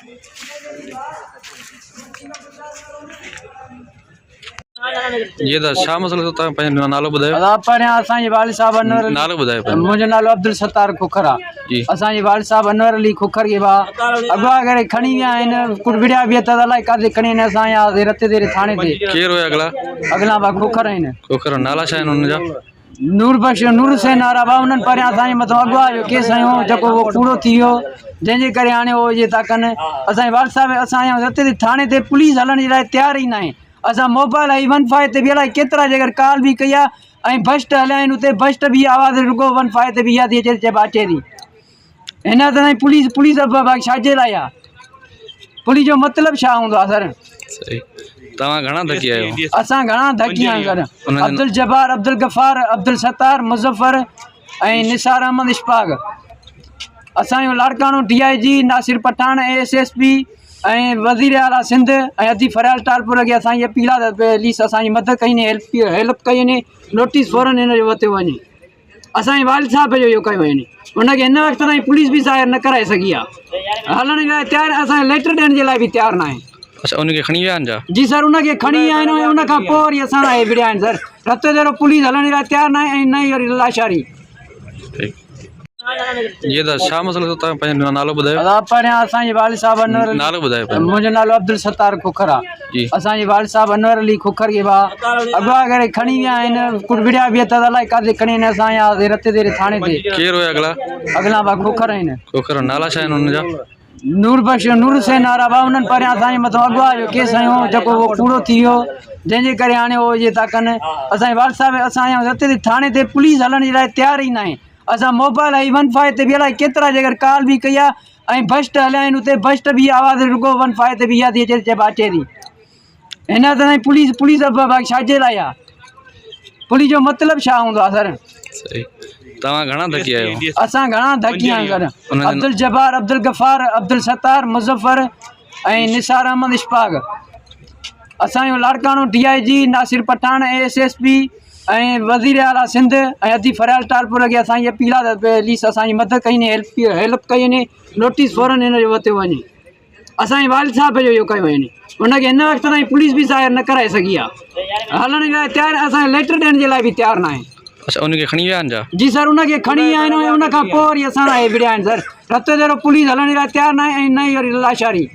جي ته ڇا مسئلو ٿيو تان پنهنجو نالو ٻڌايو. ادا پهريان اسان جي والد صاحب انور علي نالو ٻڌايو پنهنجو. منهنجو نالو عبدالستار کوکر آ جي. اسان جي والد صاحب انور علي کوکر کي با اغوا ڪري کڻي ويا آهن ڪجهه وڙهيا به اٿس الائي ڪاٿي کڻي ويا آهن اسان آيا هئاسين رتي ديري ٿاڻي تي. ڪير هيا اڳلا؟ اڳلا با کوکر آهن. کوکر نالا ڇا آهن انهن جا؟ نور بخش نور حسين وارا با انهن پريان اسان جي مٿان اغوا جو ڪيس هنيو جيڪو اهو ڪوڙو ٿي ويو جنهن جي ڪري هاڻي اهو اهي ٿا ڪن اسان جي والد صاحب اسان آيا آهيون رتي ديري ٿاڻي تي پوليس هلڻ جي لاء تيار ئي ناهي اسان موبائل ۽ ون فائيو تي به الائي ڪيترا جيڪر ڪال به ڪئي آهي ۽ بسٽ هليا آهن اتي بسٽ به آواز رڳو ون فائيو تي به اها ٿي اچي چئبو اچي ٿي هن ته سائين پوليس پوليس ڇا جي لاء آهي پوليس جو مطلب ڇا هوندو آهي سر. صحيح توهان گهڻا ڌڪي آيو. اسان گهڻا ڌڪي آيا آهيون سر عبدالجبار عبدالغفار عبدالستار مظفر ۽ نثار احمد اشفاق اسان جو Larkana D I G Nasir Pathan ۽ S S P ۽ وزير اعليٰ سنڌ ۽ ادي فريال ٽالپر کي اسان جي اپيل آهي ته پليز اسان جي مدد ڪئي وڃي هيلپ هيلپ ڪئي وڃي نوٽيس فورن هن جو ورتو وڃي اسان جي والد صاحب جو اهو ڪيو وڃي هن کي هن وقت تائين پوليس به ظاهر نه ڪرائي سگهي آهي هلڻ لاء تيار اسان کي ليٽر ڏيڻ جي لاء به تيار نه آهي. اڇا ان کي کڻي ويا آهن ڇا؟ جي سر ان کي کڻي ويا آهن ۽ ان کان پوء وري اسان سان اهي وڙهيا آهن سر رتو ديرو پوليس هلڻ جي لاء تيار نه آهي ۽ نه ئي وري لاشاري. ٺيڪ جي ته ڇا مسئلو ٿيو تان پنهنجو نالو ٻڌايو. ادا پهريان اسان جي والد صاحب انور علي نالو ٻڌايو پنهنجو. منهنجو نالو عبدالستار کوکر آ جي. اسان جي والد صاحب انور علي کوکر کي با اغوا ڪري کڻي ويا آهن ڪجهه وڙهيا به اٿس الائي ڪاٿي کڻي ويا آهن اسان آيا هئاسين رتي ديري ٿاڻي تي. ڪير هيا اڳلا؟ اڳلا با کوکر آهن. کوکر نالا ڇا آهن انهن جا؟ نور بخش نور حسين وارا با انهن پريان اسان جي مٿان اغوا جو ڪيس هنيو جيڪو اهو ڪوڙو ٿي ويو جنهن جي ڪري هاڻي اهو اهي ٿا ڪن اسان جي والد صاحب اسان آيا آهيون رتي ٿاڻي تي پوليس هلڻ جي لاء تيار ئي ناهي اسان موبائل ۽ ون فائيو تي به الائي ڪيترا جيڪر ڪال به ڪئي آهي ۽ بسٽ هليا آهن اتي بسٽ به آواز رڳو ون فائيو تي به اها ٿي اچي چئبو اچي ٿي هن ته سائين پوليس پوليس ڇا جي لاء آهي پوليس جو مطلب ڇا هوندو آهي سر. صحيح توهان گهڻا ڌڪي آيو. اسان گهڻا ڌڪي آيا آهيون سر عبدالجبار عبدالغفار عبدالستار مظفر ۽ نثار احمد اشفاق اسان جو Larkana D I G Nasir Pathan ۽ S S P ۽ وزير اعليٰ سنڌ ۽ ادي فريال ٽالپر کي اسان جي اپيل آهي ته پليز اسان جي مدد ڪئي وڃي هيلپ هيلپ ڪئي وڃي نوٽيس فورن هن جو ورتو وڃي. اسان جي والد صاحب جو اهو ڪيو وڃي هن کي هن وقت تائين پوليس به ظاهر نه ڪرائي سگهي آهي هلڻ جي لاء تيار اسان کي ليٽر ڏيڻ جي لاء به تيار نه آهي. اڇا ان کي کڻي ويا آهن ڇا؟ جي سر ان کي کڻي ويا آهن ۽ ان کان پوء وري اسان سان اهي وڙهيا آهن سر رتو ديرو پوليس هلڻ جي لاء تيار نه آهي ۽ نه ئي وري لاشاري.